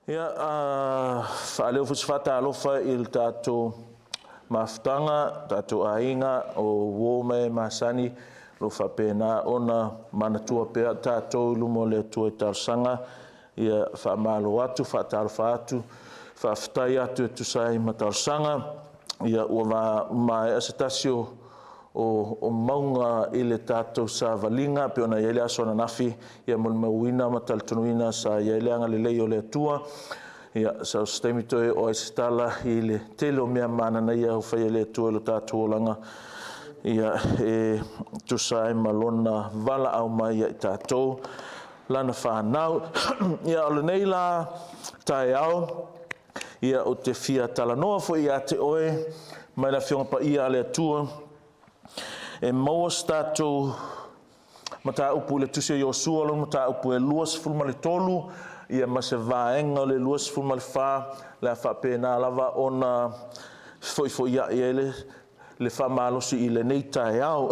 Ia, faaleo foi se faatalofa i le tatou mafutaga, tatou aiga o uo ma e masani, o lo o faapena ona manatua pea tatou i luma o le Atua i talosaga. Ia, faamalo atu, faatalofa atu, faafetai atu e tusa ai ma talosaga. Ia, ua maea se tasi o mauga i le tatou savaliga pei ona i ai le aso ananafi. Ia, molimauina ma talitonuina sa i ai le agalelei o le Atua. Ia, so se taimi toe oo ai se tala i le tele o mea mananaia ua faia e le Atua i lo tatou olaga, ia, e tusa ai ma lona valaau mai ia i tatou lana fanau. Ia, o lenei la taeao, ia, ou te fia talanoa foi ia te oe mai le Afioga Paia a le Atua, e maua se tatou mataupu i le Tusi o Iosua, lona mataupu e 23, ia, ma se vaega o le 24, le a faapena lava ona fefoifoiai ai le faamalosi i lenei taeao.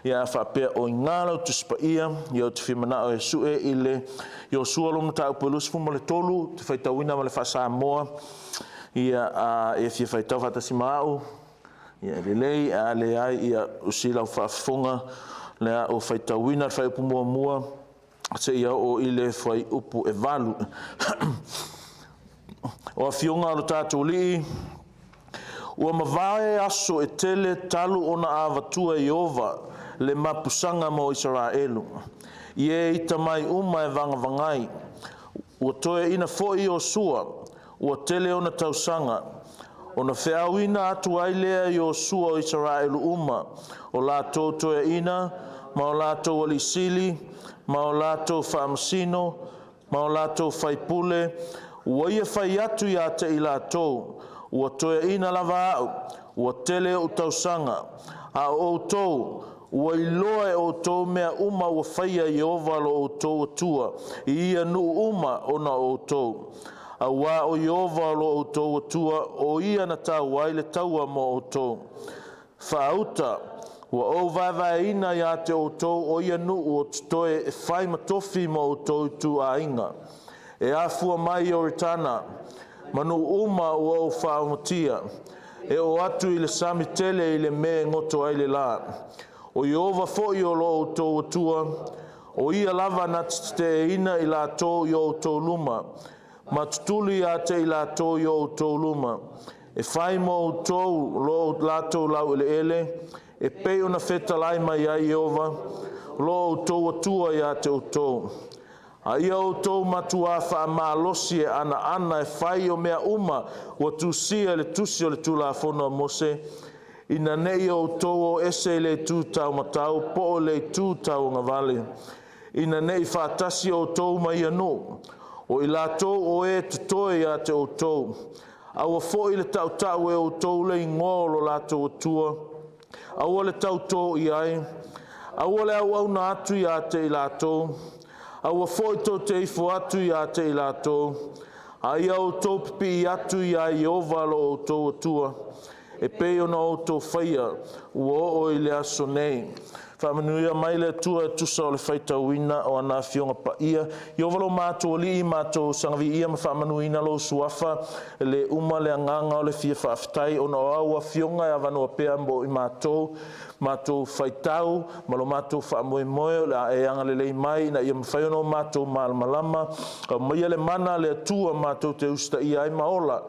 Ia, a faapea o i gā lau Tusi Paia, ia, ou te fia manao e sue i le Iosua lona mataupu e 23, te faitauina ma le faa-Samoa. Ia, a e fia faitau faatasi ma au, ia, e lelei, a leai, ia, usi lau faafofoga le a ou faitauina le fuaiupu 1 seia oo i le fuaiupu e 8. O afioga o lo tatou Alii, ua mavae aso e tele talu ona avatua e Ieova le mapusaga mo Isaraelu, i e ita mai uma e vagavagai. Ua toeaina foi Iosua, ua tele ona tausaga, ona feauina atu ai lea Iosua o Isaraelu uma, o latou toeaina, ma o latou alii sili, ma o latou faamasino, ma o latou faipule. Ua ia fai atu ia te i latou: “Ua toeaina lava au, ua tele ou tausaga, a o outou, ua iloa e outou mea uma ua faia Ieova lo outou Atua i ia nuu uma ona o outou. Auā o Ieova o lo outou Atua, o ia na tau ai le taua mo outou. Faauta, ua ou vaevaeina ia te outou o ia nuu o totoe e fai ma tofi mo outou ituaiga, e afua mai Ioritana, ma nuu uma ua ou faaomatia, e oo atu i le sami tele i le mea e goto ai le lā. O Ieova foi o lo outou Atua, o ia lava na te teteeina i latou i o outou luma, ma tutuli ia te i latou i o outou luma, e fai mo outou lo latou laueleele, e pei ona fetalai mai ai Ieova, lo outou Atua ia te outou. A ia outou matuā faamalosi e anaana e fai o mea uma ua tusia i le tusi o le Tulafono a Mose, ina ne i outou o ese i le itu taumatau po o le itu tauagavale, ina ne i faatasi outou ma ia nuu, o i latou o e totoe ia te outou. Aua foi le tautau e outou le igoa o lo latou Atua, aua le tautō i ai, aua le auauna atu ia te i latou, aua foi tou te ifo atu ia te i latou, a ia outou pipii atu iā Ieova lo outou Atua, e pei ona outou faia ua oo i le aso nei.” Faamanuia mai le Atua e tusa o le faitauina o ana afioga paia. Ieova lo matou Alii, matou saga viia ma faamanuina lou suafa, e le uma le agaga o le fia faafetai, ona o au afioga e avanoa pea mo i matou, matou faitau ma lo matou faamoemoe o le a e agalelei mai, ina ia mafai ona o matou malamalama. Aumaia le mana a le Atua matou te usitaia ai ma ola,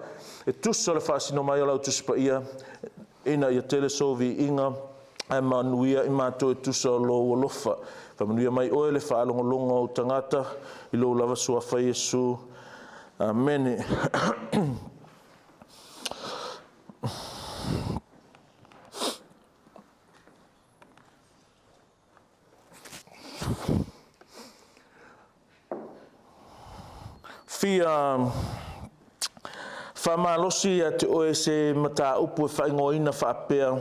e tusa o le faasino mai o lau Tusi Paia, ina ia tele sou viiga ae manuia i matou e tusa o lou alofa. Faamanuia mai oe le faalogologo o tagata i lou lava suafa Iesu. Amene. Fia faamalosi ia te oe se mataupu e faaigoaina faapea,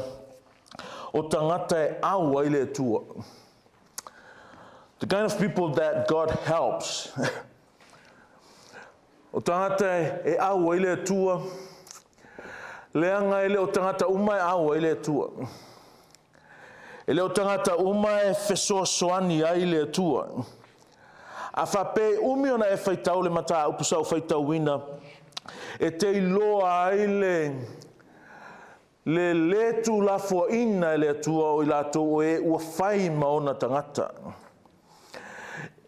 o tagata e au ai le Atua. The kind of people that God helps. O tagata e au ai le Atua, leaga e le o tagata uma e au ai le Atua. E le o tagata uma e fesoasoani ai le Atua. A faapea e umi ona e faitau le mataupu sa ou faitauina, e te iloa ai le lē tuulafoaina e le Atua o i latou o e ua fai ma ona tagata.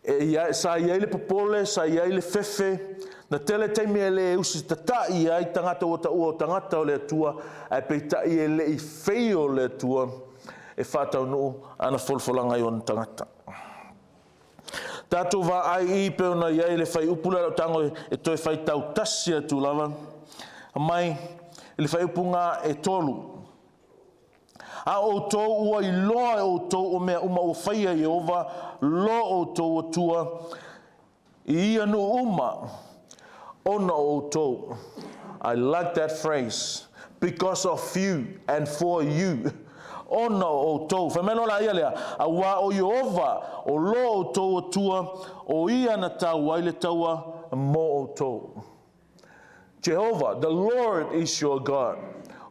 E ia, sa i ai le popole, sa i ai le fefe, na tele taimi e le usitatai ai tagata ua taua o tagata o le Atua, ae peitai e le i feio le Atua e faataunuu ana folafolaga i ona tagata. Tatou vaai i pe ona i ai le fuaiupu lea o lau tago e toe faitau tasi atu lava, mai i le fuaiupuga 3. A outou ua iloa e outou o mea uma ua faia e Ieova lo outou Atua i ia nuu uma ona o outou. I like that phrase. Because of you and for you. Ona o outou. Fai mai loa la ia lea, auā o Ieova o lo outou Atua, o ia na tau ai le taua mo outou. Jehovah, the Lord is your God.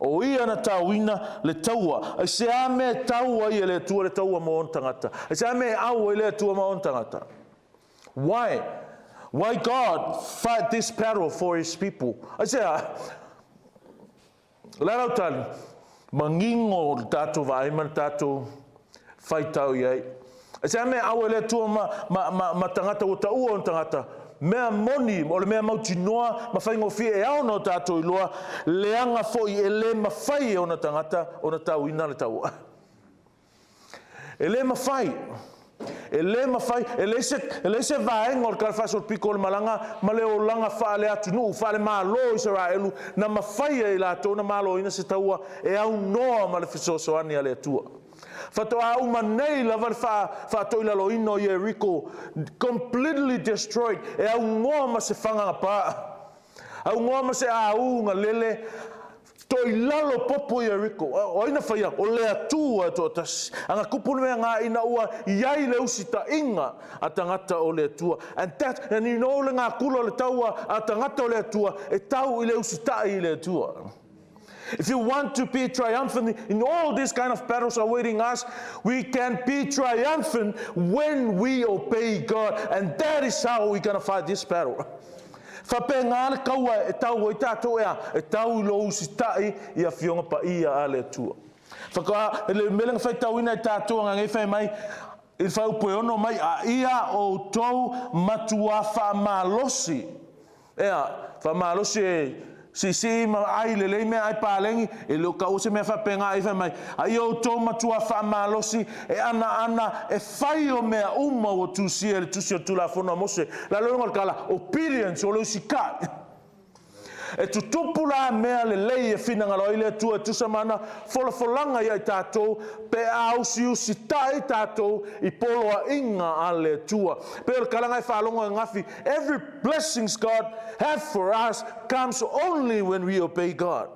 O ia na tauina le taua. Ai se a mea e tau ai e le Atua le taua mo ona tagata? Ai se a mea e au ai le Atua ma ona tagata? Why? Why God fight this battle for his people? Ai se a? La lau tali, manino le tatou vaai ma le tatou faitau i ai. Ai se a mea e au ai le Atua ma tagata ua taua ona tagata? Mea moni, o le mea mautinoa ma faigofie e ao ona o tatou iloa, leaga foi e le mafai e ona tagata ona tauina le taua. E le mafai. E le mafai, e leai se vaega o le talafaasolopito o le malaga ma le olaga faale-atunuu, faale-malo o Isaraelu, na mafai ai latou na maloina se taua e aunoa ma le fesoasoani a le Atua. Faatoa uma nei lava le faatoilaloina o Ieriko, completely destroyed, e aunoa ma se fagagapa, aunoa ma se auga lele, toilalo popo Ieriko. O ai na faia? O le Atua e toatasi. Aga tupu le mea ngā ina ua i ai le usita'iga a tagata o le Atua. And you know le gakula o le taua a tagata o le Atua, e tau i le usita'i i le Atua. If you want to be triumphant in all these kind of battles awaiting us, we can be triumphant when we obey God. And that is how we're going to fight this battle. Faapega le kaua e tau ai tatou ea, e tau i lo usita'i i afioga paia a le Atua. Whaka, le mele nga faitauina i tatou anga ngei fai mai, i le fuaiupu 6 mai, a ia outou matuā faamalosi. Ea, faamalosi e siisii ma ai lelei mea ai palegi, e le o kaua se mea faapega ai fai mai. A ia outou matuā faamalosi e anaana e fai o mea uma ua tusia i le tusi o le Tulafono a Mose. La loga o le kala, obedience o le usikai. E tutupu la mea lelei e finagalo ai le Atua e tusa ma ana folafolaga ia i tatou pe a usiusita'i tatou i poloa'iga a le Atua. Pe o le kalaga e faalogo e gafi, every blessings God have for us comes only when we obey God.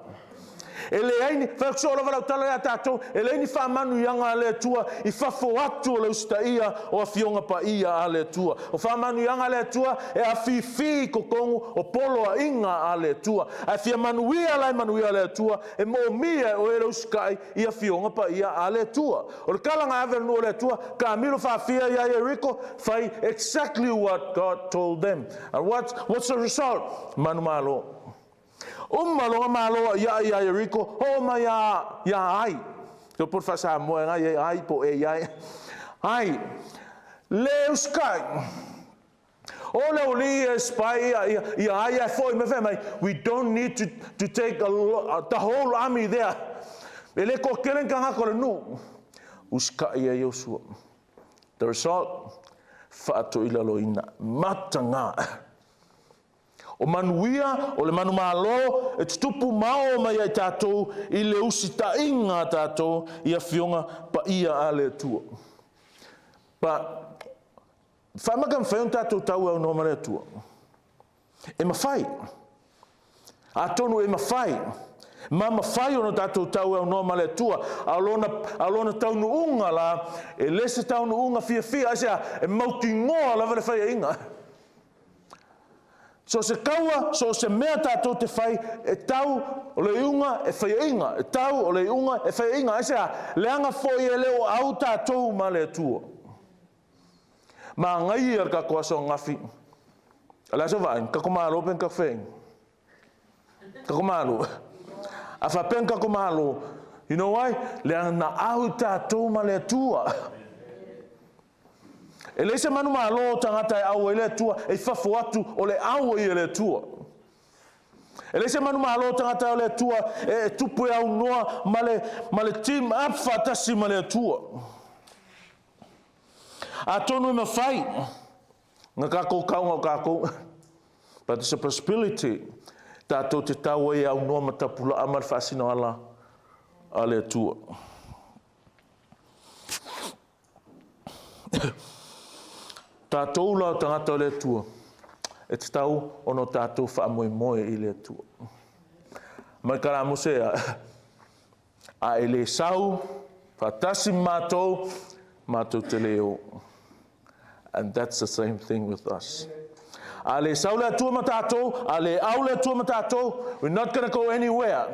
E leai ni, fai atu lava lau tala ia tatou, e leai ni faamanuiaga a le Atua i fafo atu o le usitaia o afioga paia a le Atua. O faamanuiaga a le Atua e afifi i totonu o poloa'iga a le Atua. Ae fia manuia la e manuia le Atua, e moomia e oe le usita'i i afioga paia a le Atua. O le kalaga ave le nuu o le Atua, kamilo faafia ia Yeriko, fai exactly what God told them. And what's the result? Manu malo. Uma loga malo ia ia Yeriko, ho mai ia ia ai. Te po whasamoa nga ia ai po e ia. Ai. Le uskai. O le oli e spy ia ia ia ai e foi me mai. We don't need to take the whole army there. E le ko kelen ka ngako le nu. Uskai ia Joshua. The result, faatoilaloina. Mataga. O manuia, o le manumalo, e tutupu mao mai ai tatou i le usita'iga a tatou i afioga paia a le Atua. Pa, faamaka mafai ona tatou tau e aunoa ma le Atua. E mafai. Atonu e mafai. Ma mafai ona tatou tau e aunoa ma le Atua. A o lona taunuuga la, e le se taunuuga fiafia, ai se a, e mautinoa lava le faia'iga. So se kaua, so se mea tatou te fai, e tau o le iuga e faia'iga. E tau o le iuga e faia'iga. Ai se a, leaga foi e le o au tatou ma le Atua. Magaia le tatou aso ananafi. O le aso vaai, tatou malo pe tatou feiga. Tatou malo. A faapea tatou malo, you know why? Leaga na au i tatou ma le Atua. E leai se manumalo o tagata e au ai le Atua, e i fafo atu o le au ai e le Atua. E leai se manumalo o tagata o le Atua e tupu e aunoa ma le team up faatasi ma le Atua. Atonu e mafai na tatou kauga o tatou. But it's a possibility. Tatou te tau ai e aunoa ma tapulaa ma le faasinoala a le Atua. Tatou la o tagata o le Atua, e te tau ona o tatou faamoemoe i le Atua. Mai kala mose a e le sau, faatasi matou, matou te le o. And that's the same thing with us. A le sau le Atua ma tatou, a le au le Atua ma tatou, we're not going to go anywhere.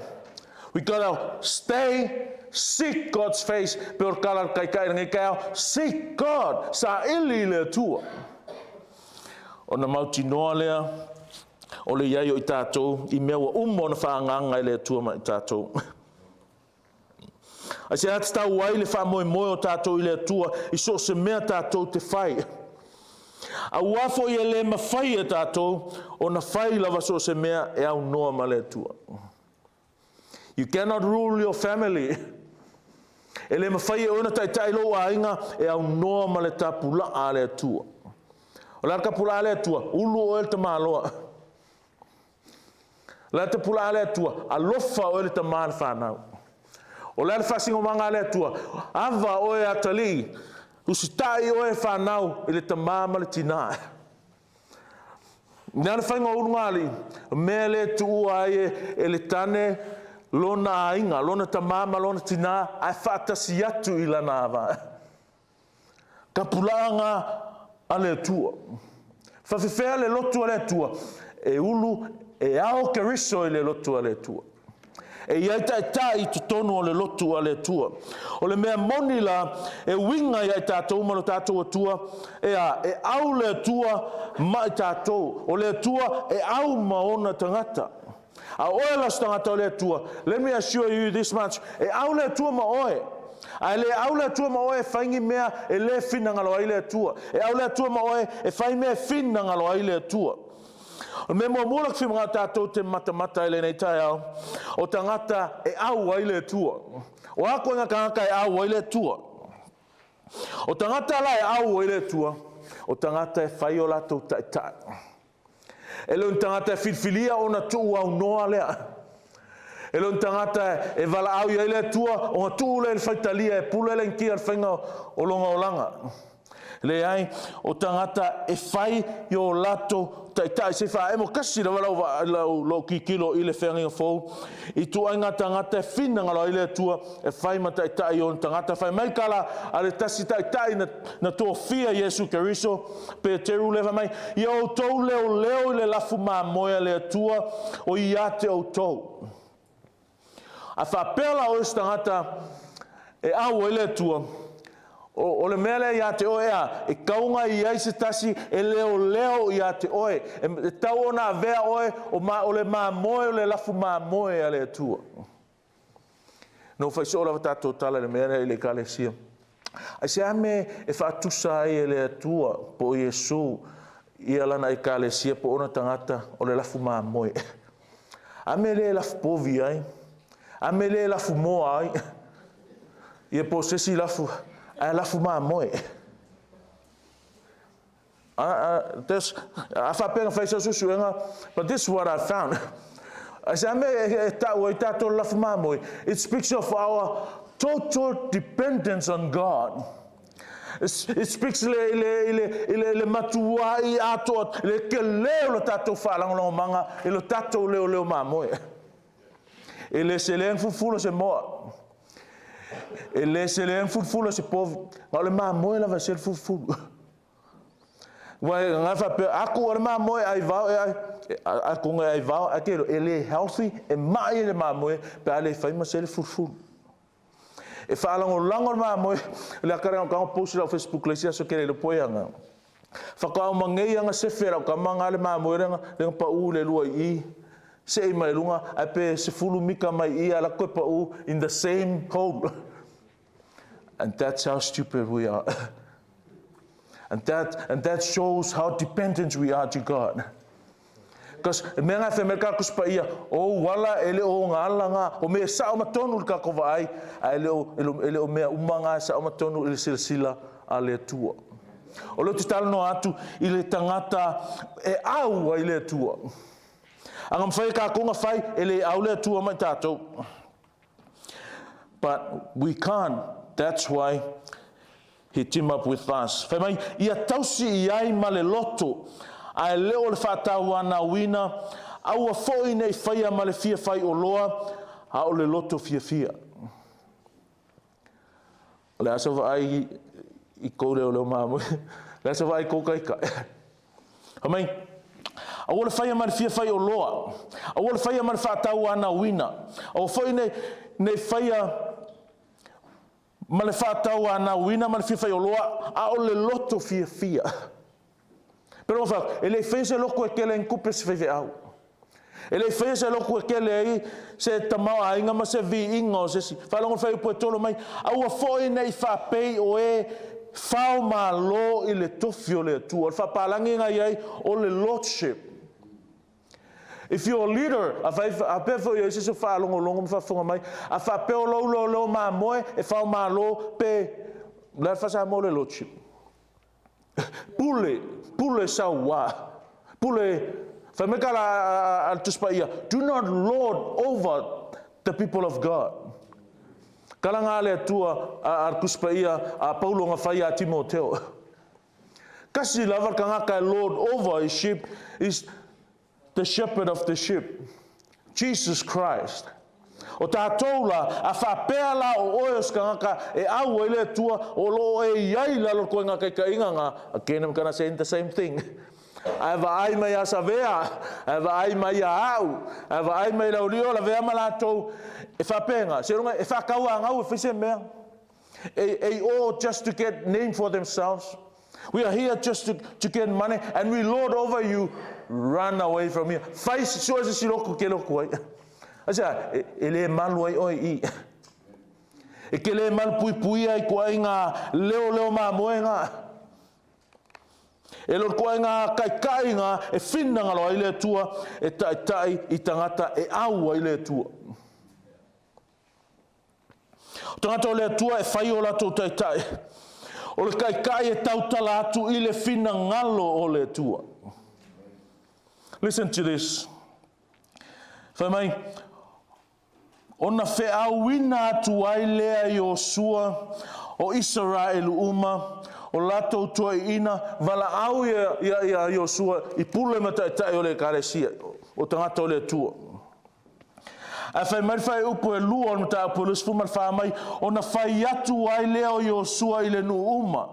We gotta stay, seek God's face. Pe o kala kai kai ngai kai, seek God, sa ili le Atua. Ona mautinoa lea, o le iai o i tatou, i mea ua uma ona whaanganga i le Atua ma i tatou. Ai se ati tau ai le faamoemoe o tatou i le Atua, i so o se mea tatou te fai. Aua foi e le mafai e tatou, ona fai lava so o se mea e aunoa ma le Atua. You cannot rule your family. E le mafai e ona taitai lou aiga e aunoa ma le tapulaa a le Atua. O le tapulaa a le Atua, ulu oe le tamaloa. O le tapulaa a le Atua, alofa oe le tamā le whanau. O le faasinomaga a le Atua, ava oe atalii, usitai oe whanau i le tamā ma le tinā. Nea le whainga o ulugali, mea le tuua ai e le tane lona aiga, lona tamā ma lona tinā, ae faatasi atu i lana ava. Tapulaaga a le Atua. Faafefea le lotu a le Atua, e ulu e ao Keriso i le lotu a le Atua. E iai taitai i totonu o le lotu a le Atua. O le mea moni la, e uiga ia i tatou ma lo tatou Atua, e a, e au le Atua ma i tatou. O le Atua e au ma ona tagata. A oe la se tagata o le Atua, let me assure you this much, e au le Atua ma oe. A e le au le Atua ma oe e faingi mea e le finagalo ai le Atua. E au le Atua ma oe e fai mea e finagalo ai le Atua. O le mea muamua la kufi tatou te matamata i lenei taeao, o tagata e au ai le Atua. O a koe ngā tagata e au ai le Atua. O tagata la e au ai le Atua, o tagata e fai o latou taitai. E le o ni tagata e filifilia ona tuu aunoa lea. E le o ni tagata e valaau i ai le Atua, ona tuu lea i le faitalia e pule le nkia le faiga o lona olaga. Leai, o tagata e fai i o latou taitai se faaemo kasi lava lau, lau, lau kikilo i le feagaiga fou. I tuaiga tagata e finagalo ai le Atua e fai ma taitai o tagata. Fai mai kala a le tasi taitai na tofia Iesu Keriso, Peteru le fai mai, ia outou leoleo i le lafu mamoe a le Atua o ia te outou. A faapea la oe se tagata e au ai le Atua, o le mea lea ia te oe ea, e kauga i ai se tasi e leoleo ia te oe. E tau ona avea oe o, ma, o le mamoe o le lafu mamoe a le Atua. No fai so lava tatou tala le mea lea i le ekalesia. Ai se ame e faatusa ai e le Atua po o Iesu ia lana ekalesia po ona tagata o le lafu mamoe. Ame le lafu povi ai. Ame le lafu moa ai. Ia po se isi lafu, ae lafu mamoe. This, a faapea fai sau suesuega, but this is what I found. I say, ame e tau ai tātou lafu mamoe. It speaks of our total dependence on God. It speaks le le le le le matua i atoa le ke leo lo tātou whaalangolangomanga i lo tātou leo leo mamoe. E le se le fulufulu se moa. E le se le fulufulu se povi. Ma o le mamoe lava se le fulufulu. Wa nga faapea aku o le mamoe ai vao e ai aku ngai ai vao a ke e le healthy e mai le mamoe pe a le fai ma se le fulufulu. E whaalangolango le mamoe le akare ngā post lau Facebook le isi aso ke le poe anga. Faatoa uma nei ana sefe e lau tama na le mamoe lea na pau i le lua i i, see mai luga, ae pe 10 mita mai i i ae alu atu toe pau in the same hole. And that's how stupid we are. And that, and that shows how dependent we are to God. Because e mea ngā whai ka kusi ia, o wala e le o ngā ala ngā, o mea sao ma tonu le kako vaai, a e le o, e le o mea uma ngā sao ma tonu i le silasila a le Atua. O lea ou te talanoa atu i le tagata e au ai le Atua. A na mafai e kākou ona fai, e le au le Atua ma i tatou. But we can't. That's why he team up with us. Fai mai, ia tausi i ai ma le loto, a e le o le faatauanauina, aua foi ne i faia ma le fia fai oloa, a o le loto fiafia. O le a se vaai i kou leoleo mamoe? O le a se vaai i kou taitai? Fai mai, aua le faia ma le fia fai oloa, aua le faia ma le faatauanauina, aua foi ne i faia ma le faatauanauina ma le fia fai oloa, a o le loto fiafia. Pero ma e le i faia se loto e kele ai ni tupe se faifeau. E le i faia se loto e kele ai se tamaoaiga ma se viiga o se isi. Faalogo le fuaiupu e 3 mai, aua foi ne i faapei o e fao malo i le tofi o le Atua. O le faapalagi na i ai o le lordship. If you're a leader, a faapea foi o i ai se isi o faalogologo ma faafofoga mai, a faapea o lou leoleo mamoe e fao malo pe, o le a le faa-Samoa o le lordship? Pule, pule sauā. Pule, fai mai ka la a le Tusi Paia, do not lord over the people of God. Kala ngā le Atua a le Tusi Paia a Paulo na fai iā Timoteo. Kasi lava le tagata e lord over his sheep is the shepherd of the sheep, Jesus Christ. O tatou la, a faapea la o oe o se tagata e au ai le Atua, o lo o e i ai i lalo o le koena taitaiga na, again I'm gonna say the same thing, ae vaai mai ia Savea, ae vaai mai ia au, ae vaai mai i Laulio, lavea ma latou, e faapea na, seiloga e faatauagau e fai se mea. E, e all just to get name for themselves. We are here just to get money and we lord over you. Run away from here. Fai sua se siloku ke loku ai. Aisea, e le malu ai oe i. E ke le malu puipui ai ko ai ngā leo leo mamoe ngā. E lor ko ai ngā kaikai ngā e whina ngalo ai le Atua, e taitai i tangata e au ai le Atua. O tagata o le Atua e fai o latou taitai. O le kaikai e tautala atu i le finagalo o le Atua. Listen to this. Fai mai, ona feauina atu ai lea Iosua o Isaraelu uma, o latou toeaiina, valaau ia Iosua i pule ma taitai o le ekalesia, o tagata o le Atua. Ae fai mai le fuaiupu e 2 o le mataupu e 24 mai, ona fai atu ai lea o Iosua i le nuu uma.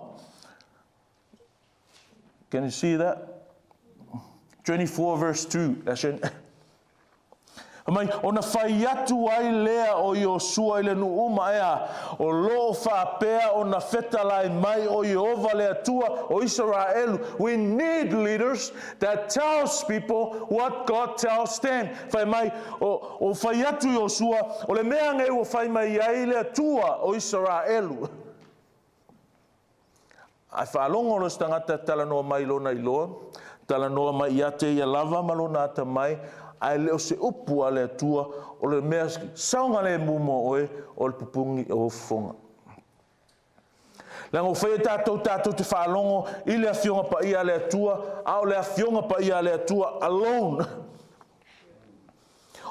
Can you see that? 24 verse 2. Ashen. Mai, ona fai atu ai lea o Iosua i le nuu uma ea, o lo o faapea ona fetalai mai o Ieova le Atua o Isaraelu. We need leaders that tells people what God tells them. Fai mai, o fai atu Iosua, o le mea nei ua fai mai ai le Atua o Isaraelu. Ae faalogo loa se tagata talanoa mai i lona iloa, talanoa mai ia te ia lava ma lona atamai, ae le o se upu a le Atua, o le mea saogalemu mo oe, o le pupugi o ou fofoga. Leaga ua faia tatou tatou te faalogo i le Afioga Paia a le Atua, a o le Afioga Paia a le Atua alone.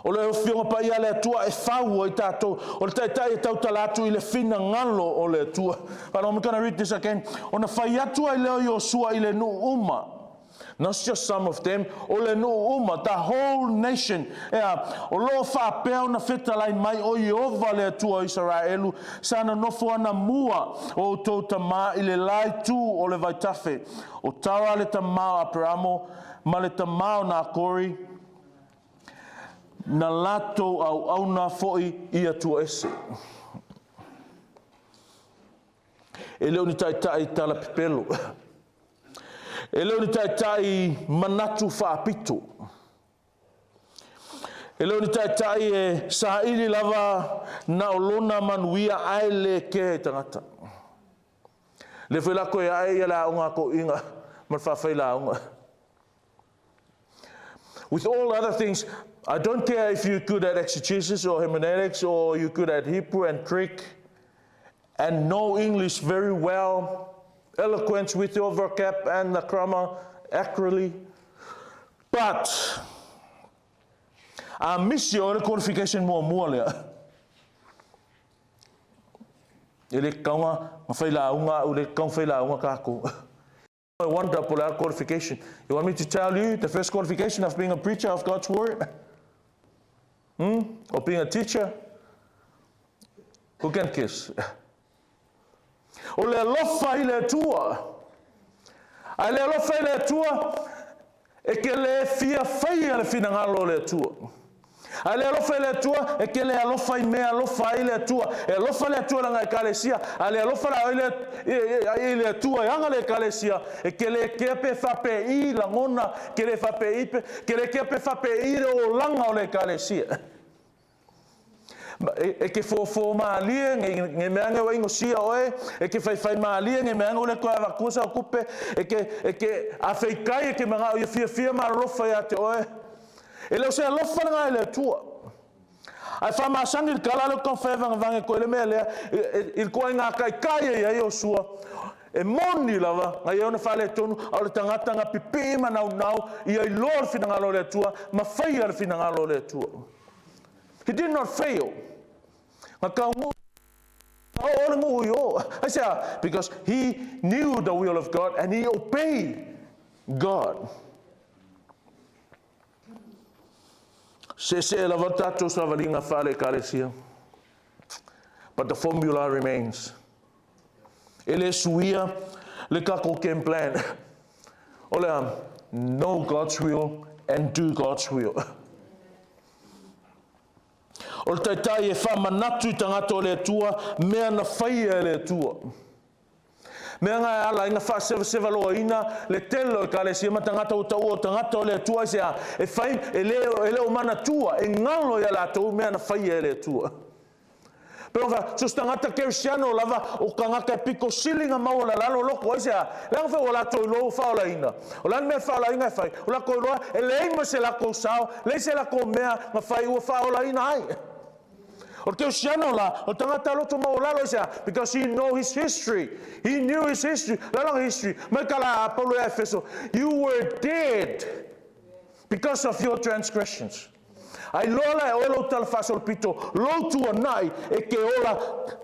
O le Afioga Paia a le Atua e fau ai tatou. O le taitai e tautala atu i le finagalo o le Atua. But I'm going to read this again. Ona fai atu ai lea o Iosua i le nuu uma. Not just some of them, o le nuu uma, the whole nation. Ea, o lo o faapea ona fetalai mai o Ieova le Atua o Isaraelu, sa nonofo ana mua o outou tamā i le la itu o le vaitafe, o Tara le tamā o Aperamo ma le tamā o Nakori, na latou auauna foi i Atua ese. E le o ni taitai tala pepelo. E le o ni taitai manatu faapito. E le o ni taitai e saili lava na o lona manuia ae le kea i tagata. Le foi la koe ae ia le aoga a toeaiina ma le faafailaoga. With all other things, I don't care if you're good at exegesis or hermeneutics or you're good at Hebrew and Greek and know English very well, eloquent with your vocab and the grammar accurately. But, a misi o le qualification muamua lea. E le kaunga ma failauga au le kaunga failauga kākou. I wonder po le qualification. You want me to tell you the first qualification of being a preacher of God's word? Hmm? Or being a teacher? Who can kiss? O le alofa i le Atua. A le alofa i le Atua, e ke le fia faia le finagalo o le Atua. A le alofa i le Atua, e ke le alofa i mea alofa ai le Atua. E alofa le Atua langa ekalesia. A le alofa la i le Atua e aga le ekalesia. E ke le kea pe whape i langona, ke le whape i pe, ke le kea pe whape i le olaga o le ekalesia. E ke fōfō mālie, nge mea nge wa ingosia oe, e ke whaiwhai mālie, nge mea nge ule koe avatua sa o kupe, e ke a feikai, e ke manga o ia fia fia malolofa ia te oe. E leo se alofa nga e le Atua. Ai whamasangi le kala le kau whaevangavange koe le mea lea, i le koe ngā kai kai e ia Iosua, e moni lava, ngai e ona whale tonu, a o le tangata ngā pipi ma nau nau, ia i loa le finangalo o le Atua, ma whaia le finangalo o le Atua. He did not fail. I say, because he knew the will of God and he obeyed God. Se se lava tātou savaliga fale ekalesia. But the formula remains. E le suia le kako game plan. O le know God's will and do God's will. O le taitai e whamanatu i tangata o le Atua, mea na whaia e le Atua. Mea ngā ala ina whaaseva loa ina le tele o ekalesia ma tangata o tau o tangata o le Atua i se a e whai e le o manatua e ngalo ia lātou mea na whaia e le Atua. Pero fa so tangata kerisiano lava o kangaka piko silinga mau la lalo loko ai se a langa fa o la toi lo fa ola ina. O la mea fa ola ina e fai. O la ko loa e le ima se la ko sao, le se la ko mea nga fai ua fa ola ina ai. O te kerisiano la, o tangata loto mau lalo ai se a, because he know his history. He knew his history. La long history. Mai kala a Paulo e Efeso, you were dead because of your transgressions. Ai lola e ola utala fasol pito, lotu anai e ke ola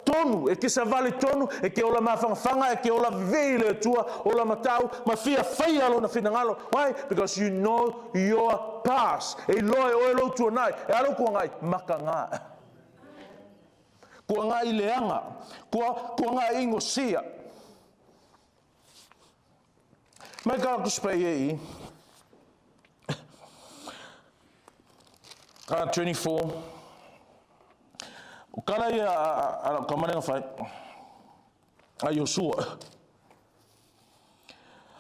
tonu, e ke savali tonu, e ke ola mawhangawhanga, e ke ola vivei le Atua, ola matau, ma fia whaia lona finangalo. Why? Because you know your past. E loa e oe lotu anai, e alo kua ngai, maka ngā. Kua ngā i leanga, kua ngā ingosia. Mai ka kuspa i e i. 24. O kala ia a ka marenga whai. A Iosua.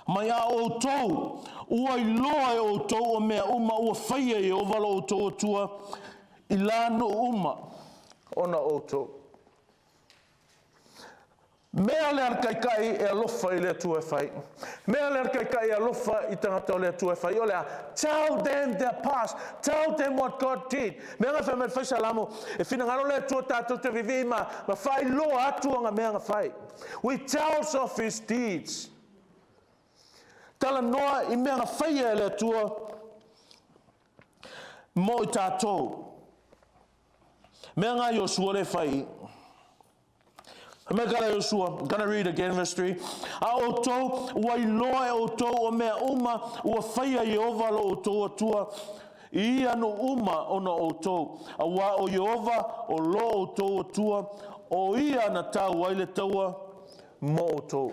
Mai a outou, ua iloa e outou o mea uma ua whaia i o valo outou atua, i lānu uma ona outou. Mea le ar kaikai e alofa i le Atua e whai. Mea le ar kaikai e alofa i tangata o le Atua e whai. O lea, tell them their past. Tell them what God did. Mea ngā whai mai whai salamo, e whina ngaro le Atua tātou te vivi ma whai loa atua ngā mea ngā whai. We tell of his deeds. Tala noa i mea ngā whai e le Atua mō i tātou. Mea ngā Iosua le whai. Mea kara Iosua, I'm gonna read again verse 3. A outou, ua iloa e outou o mea uma, ua whaia Iehova lo outou atua, i anu uma ona outou. A ua o Iehova o lo outou atua, o ia na tau ai le taua mo outou.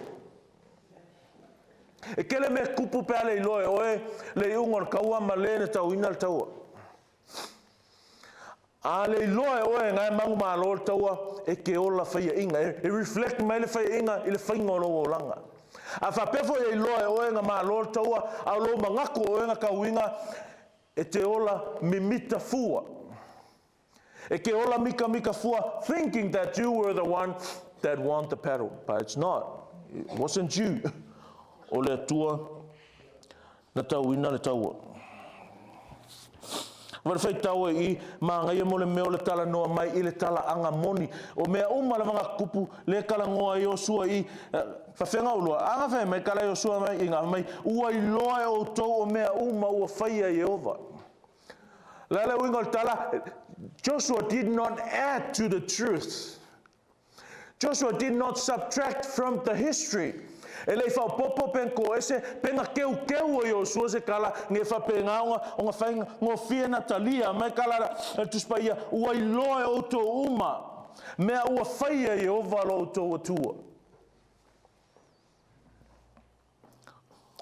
E kele mea kupu pe ale iloa e oe, le iunga o le kaua ma le na tau ina le taua. A le iloa e oe ngai mangu malo le taua, e ke ola whaia inga. E reflect mai le whaia inga i le whainga o lo olanga. A faapea foi e iloa e oe na malo le taua, a o lou manatu o oe na tauina, e te ola mimita fua. E te ola mitamita fua, thinking that you were the one that won the battle. But it's not. It wasn't you. O le Atua na tauina le taua. Wa le faitau e i māngaia mo le mea o le talanoa mai i le talaaga moni. O mea uma lava na tutupu le talanoa ai Iosua i faafeaga oloa. A na fai mai kala Iosua mai i ngā mai, ua iloa e outou o mea uma ua faia e Ieova. La le uiga o le tala, Joshua did not add to the truth. Joshua did not subtract from the history. E le i faaopoopo pe toese pe na teuteu o Iosua se tala ne faapena ona faigofie na talia mai kala le Tusi Paia ua iloa e outou uma mea ua faia e Ieova lo outou Atua.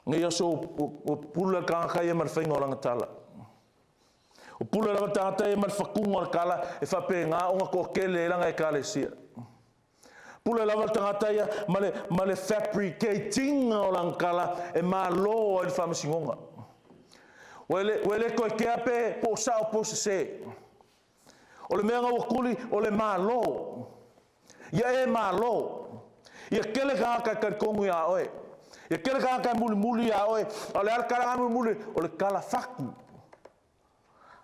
Nei aso ua pule le tagata ia ma le faiga o lana tala. Ua pule lava le tagata ia ma le fatuga o le tala e faapena ona toatele ai lana ekalesia. Pule lava le tagata ia ma le, ma le fabricating o lana tala e malo ai le faamasinoga. Ua le, ua le toe kea pe po o sao po o sese. O le mea na ua tuli, o le malo. Ia e malo. Ia tele tagata e talitonu iā oe. Ia tele tagata e mulimuli iā oe. A o le a le tala na mulimuli? O le tala fatu.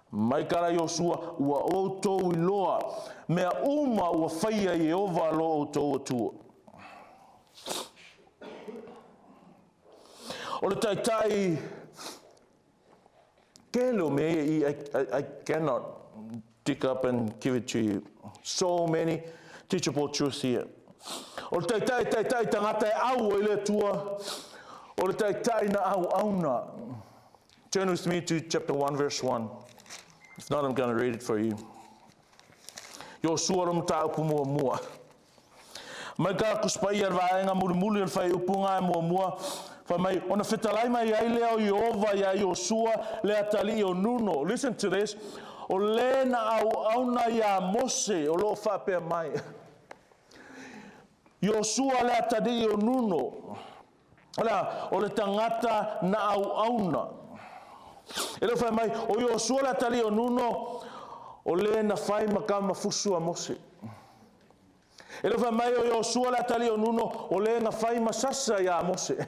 Mai kala Iosua, ua outou iloa mea uma ua faia e Ieova lo outou Atua. O le taitai tele o mea ia i, I cannot dig up and give it to you. So many teachable truths here. O le taitai taitai tagata e au ai le Atua, o le taitai na auauna. Turn with me to chapter 1 verse 1. If not, I'm going to read it for you. Iosua lo mataupu muamua. Mai ka Tusi Paia le vaega mulimuli o le faaiupuga e muamua, fai mai, ona fetalai mai ai lea o Ieova iā Iosua le atalii o Nuno. Listen to this. O le na auauna iā Mose o lo o faapea mai. Iosua le atalii o Nuno. O le a? O le tagata na auauna. E le o fai mai, o Iosua le atalii o Nuno, o le na fai ma tama fusu a Mose. E le o fai mai o Iosua le atalii o Nuno, o le na fai ma sasa iā Mose.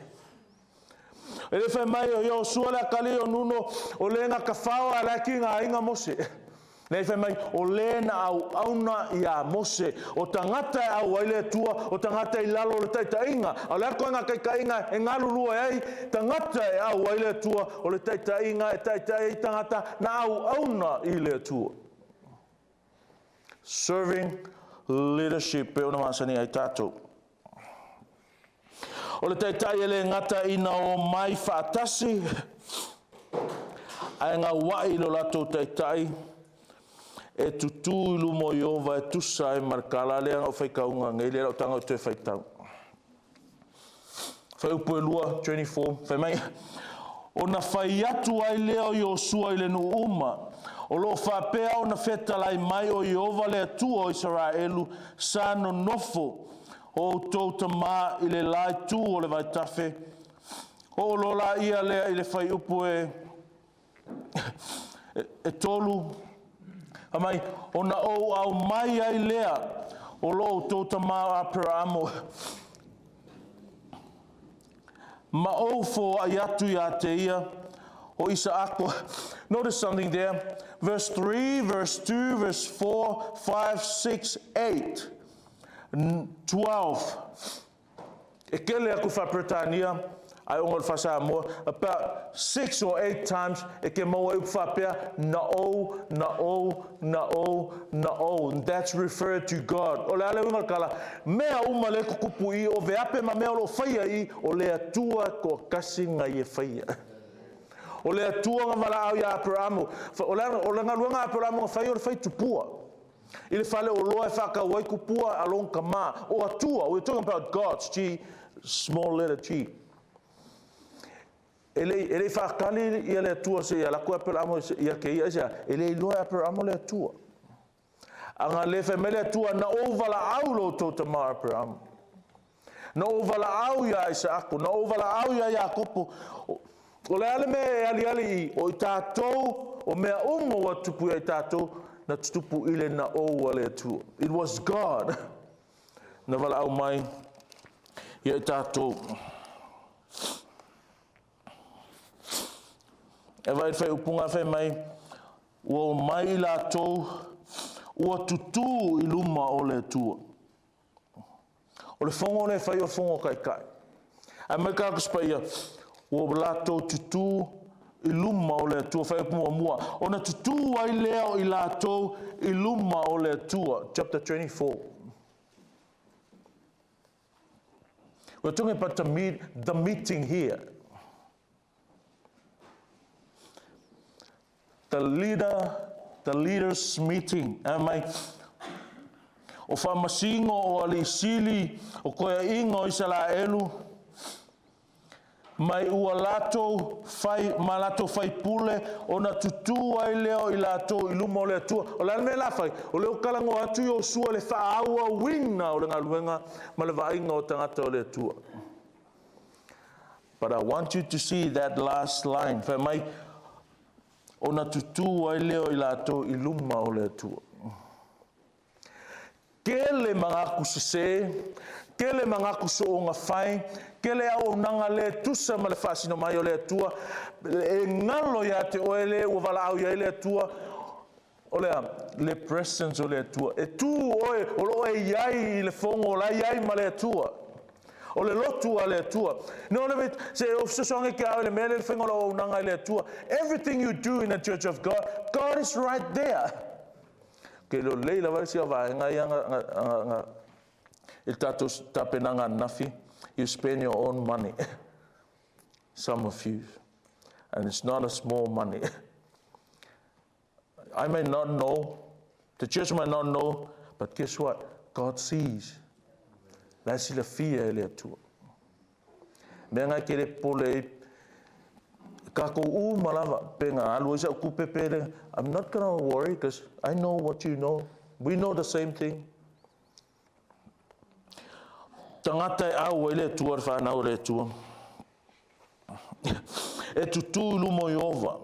E le fai mai o Iosua le atalii o Nuno, o le na tafao a lae ki ngā aiga Mose. Lea fai mai, o le na auauna iā Mose, o tagata e au ai le Atua, o tagata i lalo o le taitaiga. A o le a le ituaiga taitaiga e galulue ai tagata e au ai le Atua, o le taitaiga e taitai ai tagata na auauna i le Atua. Serving leadership pei ona masani ai tatou. O le taitai e le gata ina omai faatasi, ae gaua'i lo latou taitai e tutū i luma o Ieova e tusa ai ma le tala lea na ou faitauina nei, lea o lau taga ou toe faitau. Fuaiupu e 2, 24, fai mai, Ona fai atu ai lea o Iosua i le nuu uma, o lo o faapea ona fetalai mai o Ieova le Atua o Isaraelu, sa nonofo o outou tama i le la itu o le vaitafe, oo loa laia lea i le fuaiupu e e tolu, fai mai, ona ou aumai ai lea o lo outou tama o Aperaamo, ma ou foai atu iā te ia o Isaako. Notice something there. Verse 3, verse 2, verse 4, 5, 6, 8, 12. E kele aku faa-Peretania, ae ona o le faa-Samoa, about 6 or 8 times e ke maua ai upu faapea, na ou, na ou, na ou, na ou. And that's referred to God. O le a le uiga o le tala? Mea uma lea e tutupu i i, o veape ma mea o lo o faia i i, o le Atua toatasi na ia faia. O le Atua na valaau iā Aperamo. O le, o le galuega a Aperamo na fai o le fai tupua. I le fale oloa e faatau ai tupua a lona tama. O Atua, we're talking about God's G, small letter G. E le, e le i faatali ia le Atua seia alu atu Aperamo ia te ia, aisea? E le iloa e Aperamo le Atua. A na le fai mai le Atua, Na ou valaau lo outou tama o Aperamo. Na ou valaau iā Isaako, na ou valaau iā Iakopo. O le a le mea e aliali i i? O i tatou, o mea uma ua tutupu ia i tatou, na tutupu i le naou a le Atua. It was God na valaau mai ia i tatou. E vaai i le faaiupuga fai mai, ua omai i latou ua tutū i luma o le Atua. O le fono lea e fai o le fono taitai. Ae mai le Tusi Paia, ua latou tutū i luma o le Atua. Faaiupu muamua, ona tutū ai lea o i latou i luma o le Atua. Chapter 24. We're talking about the meeting here. The leaders meeting. Ae mai, o faamasino o alii sili o koeaiga o Isaraelu, mai ua latou fai ma latou faipule, ona tutū ai lea o i latou i luma o le Atua. O le a le mea la fai? O lea ua talanoa atu Iosua le faaauauina o le galuega ma le vaaiga o tagata o le Atua. But I want you to see that last line. Fai mai, ona tutū ai lea o i latou i luma o le Atua. Tele manatu sesē, tele manatu soona fai, tele auaunaga le tusa ma le faasino mai o le Atua, e galo ia te oe le ua valaau i ai le Atua, o le a, le presence o le Atua. E tu oe, o lo o e iai i le fono o la iai ma le Atua. O le lotu a le Atua. No le se o fesoasoani ke au le mea le faiga o le auaunaga i le Atua. Everything you do in the church of God, God is right there. Ke lo lei lava le sia vaega ia nga i le tatou tapenaga ananafi, you spend your own money. Some of you. And it's not a small money. I may not know, the church might not know, but guess what? God sees. La e silafia e le Atua. Mea ngai ke le pole i kākou uma lava, pe nga alu ai sa'u tupe pe le, I'm not gonna worry because I know what you know. We know the same thing. Tagata e au ai le Atua, le whanau o le Atua. E tutū i luma o Ieova.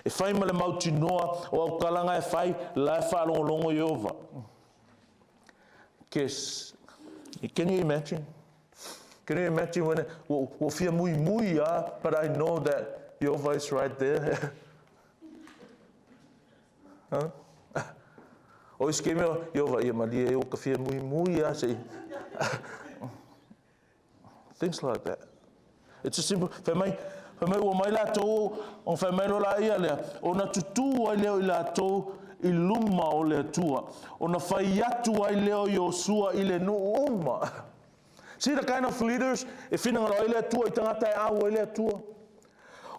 E fai ma le mautinoa o au talaga e fai, la e faalogologo Ieova. Guess, can you imagine? Can you imagine when ua fia muimui a, but I know that Jehovah is right there. Huh? O isi kemi o Jehovah ia malie e o ka fia muimui a se. Things like that. It's a simple, fai mai ua mai latou, o fai mai lo la ia lea, ona tutū ai lea o i latou i luma o le Atua. Ona fai atu ai lea o Iosua i le nuu uma. See the kind of leaders e finagalo ai le Atua i tagata e au ai le Atua.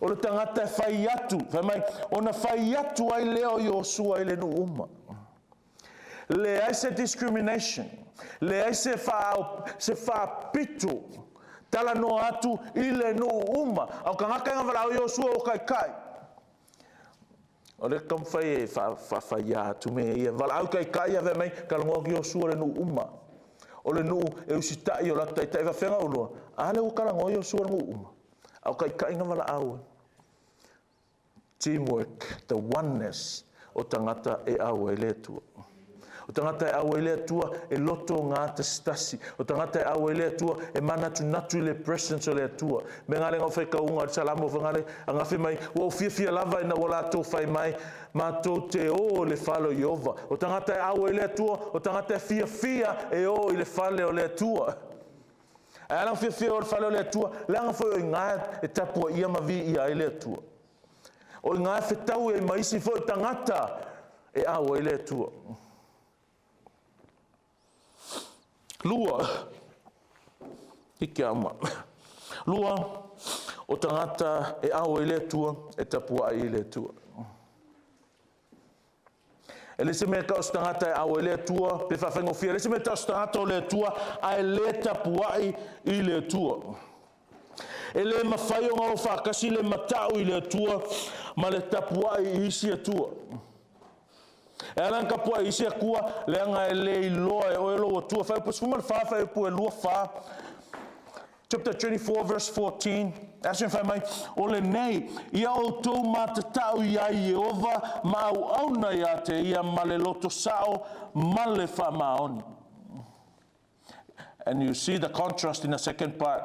O le tagata e fai atu, fai mai, ona fai atu ai lea o Iosua i le nuu uma. Leai se discrimination, leai se faapito, talanoa atu i le nuu uma. Au tagata e valaau Iosua o kaikai. O le taumafai e faafaia atu mea ia. Valaau kaikai ia fai mai, talanoa atu Iosua le nuu uma. O le nuu e usitai o latou taitai faafeaga oloa. A lea ua talanoa Iosua le nuu uma. Au kaikai na valaau ai. Teamwork, the oneness o tagata e au ai le Atua. O tagata e au ai le Atua e loto ngā tasitasi. O tagata e au ai le Atua e manatunatu i le presence o le Atua. Me ngā lenga o whaikaunga o le salamo o whangale, a ngawhi mai, ua o fiafia lava ina ua latou fai mai, matou te o i le fale o Ieova. O tagata e au ai le Atua, o tagata e fiafia e o i le fale o le Atua. Ae ala fiafia o le fale o le Atua, leaga foi o i ngā e tapua ia ma vi ia ai le Atua. O i ngā whetau e maisi foi tagata e au ai le Atua. Lua, hiki a uma. Lua, o tagata e au ai le Atua, e tapuai i le Atua. E le se mea tau o se tagata e au ai le Atua, pe faafaigofie, e le se mea tau o se tagata o le Atua, ae le tapuai i le Atua. E le mafai ona o faatasi le matau i le Atua ma le tapuai i isi Atua. E ala ona tapuai i isi atua, leaga e le iloa e oe lou Atua. Fuaiupu 14, fuaiupu e 24. Chapter 24 verse 14, aso fai mai, o lenei, ia outou matatau iā Ieova ma auauna ia te ia ma le loto sao ma le faamaoni. And you see the contrast in the second part.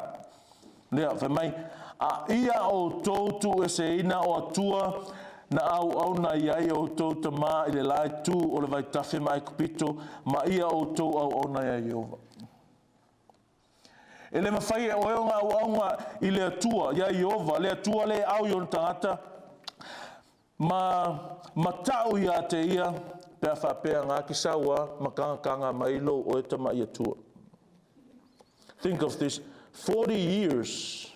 Lea, fai mai, a ia outou tuueseina o atua na auauna i ai outou tamā i le la itu o le vaitafe ma Aikupito, ma ia outou auauna iā Ieova. E le mafai e oe ona auauna i le Atua, iā Ieova, le Atua le au i ona tagata, ma mata'u ia te ia, pe a faapea na te sau a ma tagataga mai lou oe tama'i Atua. Think of this, 40 years,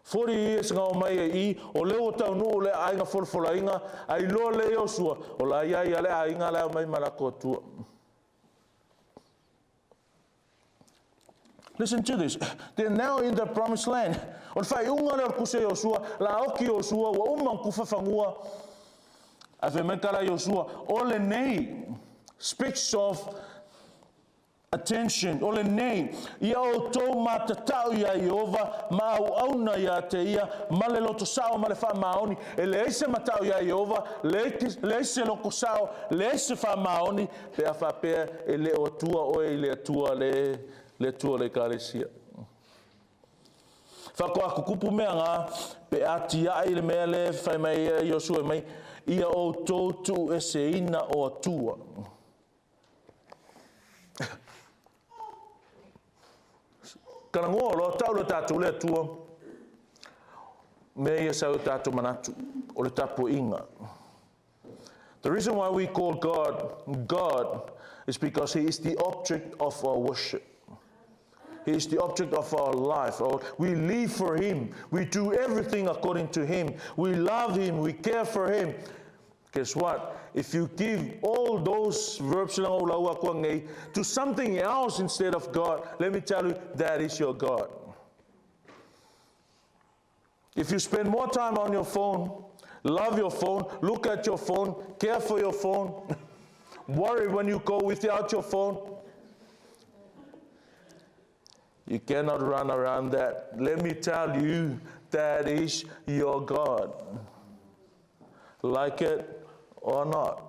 40 years na o mai e i, o lea ua taunuu le aiga folafolaina, a iloa le Iosua, o la ia ia le aiga le au mai ma latou Atua. Listen to this. They're now in the promised land. O le faaiuga lea o le tusi a Iosua, la oki Iosua, ua uma ona tufa fanua. Ae fai mai tala a Iosua, o lenei, speaks of attention, o lenei, ia outou matatau iā Ieova ma auauna ia te ia ma le loto sao ma le faamaoni. E leai se matau iā Ieova, leai se loto sao, leai se faamaoni, pe a faapea e le o atua oe i le Atua le le Atua o le Ekalesia. Faatoa tutupu mea na, pe a tiai le mea le fai mai ai Iosua mai, ia outou tuueseina o Atua. Talanoa loa, tau le tatou le Atua, mea ia sau i tatou manatu, o le tapuaiga. The reason why we call God God is because He is the object of our worship. He is the object of our life. We live for Him. We do everything according to Him. We love Him. We care for Him. Guess what? If you give all those verbs to something else instead of God, let me tell you, that is your God. If you spend more time on your phone, love your phone, look at your phone, care for your phone, worry when you go without your phone, you cannot run around that. Let me tell you, that is your God. Like it or not.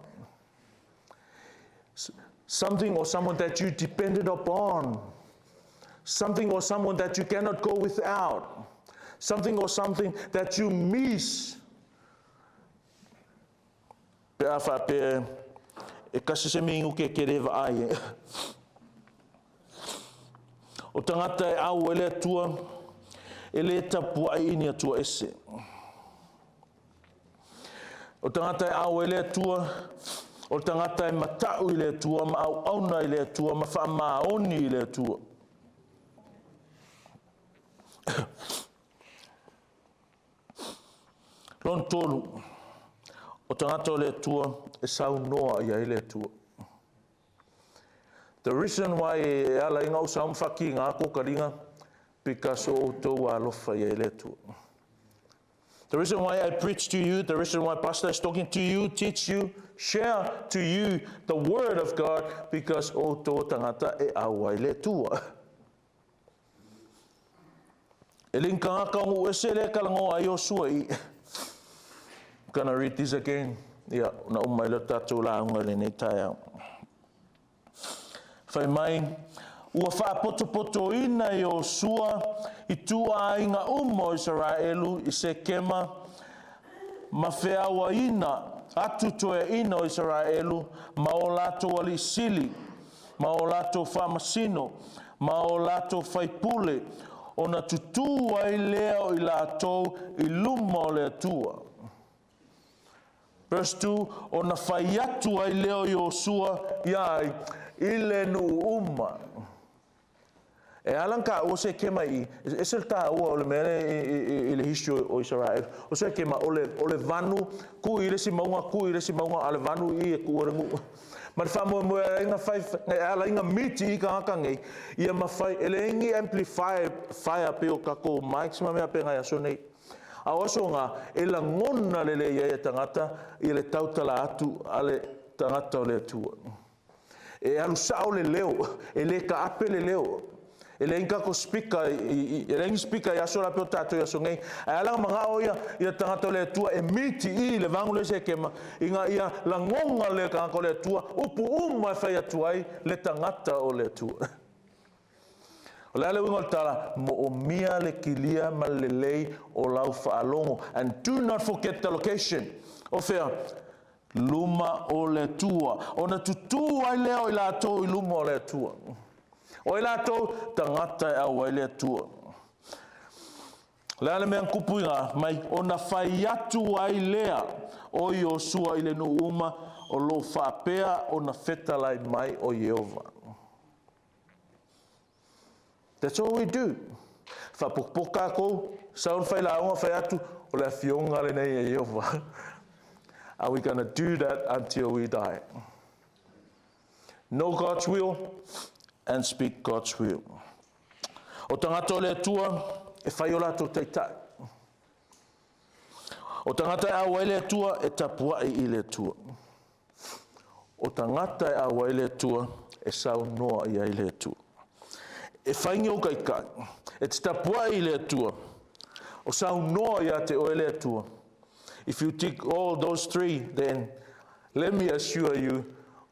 Something or someone that you depended upon. Something or someone that you cannot go without. Something or something that you miss. Pe a faapea e kasi se minuke ke le vaai e. O tagata e au e le Atua, e le tapuai i ni Atua ese. O tagata e au e le Atua, o le tagata e mata'u i le Atua, ma auauna i le Atua, ma faamaoni i le Atua. Lona tolu, o tagata o le Atua e saunoa i ai le Atua. The reason why e ala ai ona ou sau ma faakiga ko kaliga, because o outou alofa i ai le Atua. The reason why I preach to you, the reason why pastor is talking to you, teach you, share to you the word of God, because o outou tagata e au ai le Atua. E le tagata o nuu ese le talanoa ai Iosua i. I'm gonna read this again. Ia, na uma i le tatou lauga i lenei taeao. Fai mai, ua faapotopotoina e Iosua i tuaiga uma o Isaraelu i Sekema ma feauaiina atu toeaiina o Isaraelu ma o latou alii sili, ma o latou faamasino, ma o latou faipule, ona tutū ai lea o i latou i luma o le Atua. Verse 2, ona fai atu ai lea o Iosua ia ai i le nuu uma. E ala ona taua Sekema i i, e ese le taua o le mea lea i le history o Isaraelu. O Sekema, o le, o le vanu, tu i le isi mauga, tu i le isi mauga, a o le vanu i i e tuua le nuu. Ma le faamoemoe e ala ai ona fai, e ala ai ona miti i tagata nei, ia mafai, e leai ni amplifier pei o tatou mics ma mea faapena i aso nei. A o aso na, e lagona lelei ai e tagata i le tautala atu a le tagata o le Atua. E alu sa'o le leo, e lē kaape le leo. E leai ni tatou speaker e leai ni speaker i aso la pei o tatou i aso nei. Ae ala ona mana'o ia tagata o le Atua e miti'i le vagu lea i Sekema, ina ia lagona le tagata o le Atua upu uma e fai atu ai le tagata o le Atua. O le a le uiga o le tala? Mo'omia le kilia ma le lelei o lau faalogo. And do not forget the location. O fea? Luma o le Atua. Ona tutū ai lea o i latou i luma o le Atua. O ai latou? Tagata e auai le Atua. O le a le mea na tupu i ina mai? Ona fai atu ai lea o Iosua i le nuu uma o loo faapea ona fetalai mai o Ieova. That's all we do. Faapotopoto tatou, sau le failauga fai atu, o le afioga lenei e Ieova. Are we going to do that until we die? Know God's will and speak God's will. O tagata o le Atua e fai o latou taitai. O tagata e auai le Atua e tapuai i le Atua. O tagata e auai le Atua e saunoa i ai le Atua. E fai ni ou taitai, e te tapuai i le Atua, o saunoa ia te oe le Atua. If you tick all those three, then let me assure you,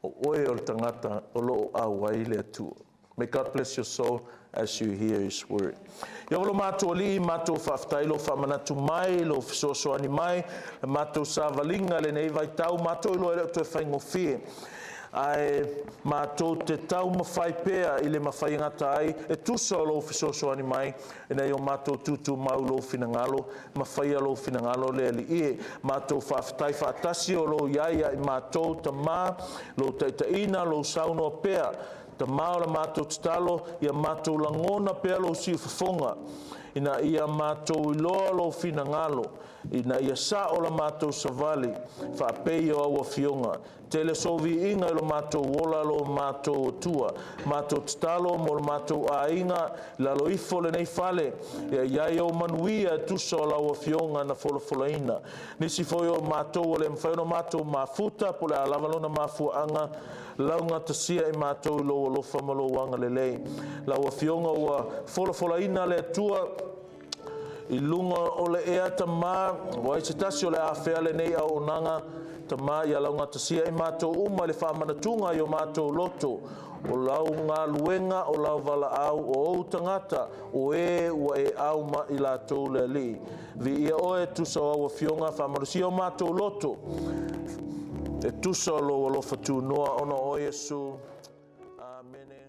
o oe o le tagata o lo o auai le Atua. May God bless your soul as you hear His word. Ia lo matou Alii, matou faafetai lo faamanatu mai, lo fesoasoani mai, le matou savaliga lenei vaitau, matou iloa e le o toe faigofie. Ae matou te taumafai pea i le mafai e gata ai, e tusa o lou fesoasoani mai, ina ia o matou tutumau lou finagalo, ma faia lou finagalo le Alii e. Matou faafetai faatasi o lou i ai ia i matou Tamā, lou taitaiina, lou saunoa pea. Tamā o le matou tatalo, ia matou lagona pea lou siufofoga, ina ia matou iloa lou finagalo, ina ia sa'o la matou savali, faapei o au afioga. Tele sou viiga i lo matou ola lo matou Atua. Matou tatalo mo le matou aiga, lalo ifo lenei fale, ia i ai ou manuia e tusa o lau afioga na folafolaina. Nisi foi o matou o le mafai ona matou mafuta, po o le a lava lona mafuaaga, laugatasia i matou i lou alofa ma lou agalelei. Lau afioga ua folafolaina le Atua i luga o le ea Tamā, ua ai se tasi o le afea lenei auaunaga, Tamā ia laugatasia i matou uma i le faamanatuga i o matou loto, o lau galuega, o lau valaau, o ou tagata, o e ua e au ma i latou le Alii. Viia oe tusa o au afioga, faamalosia o matou loto, e tusa o lou alofa tunoa ona o Iesu. Amene.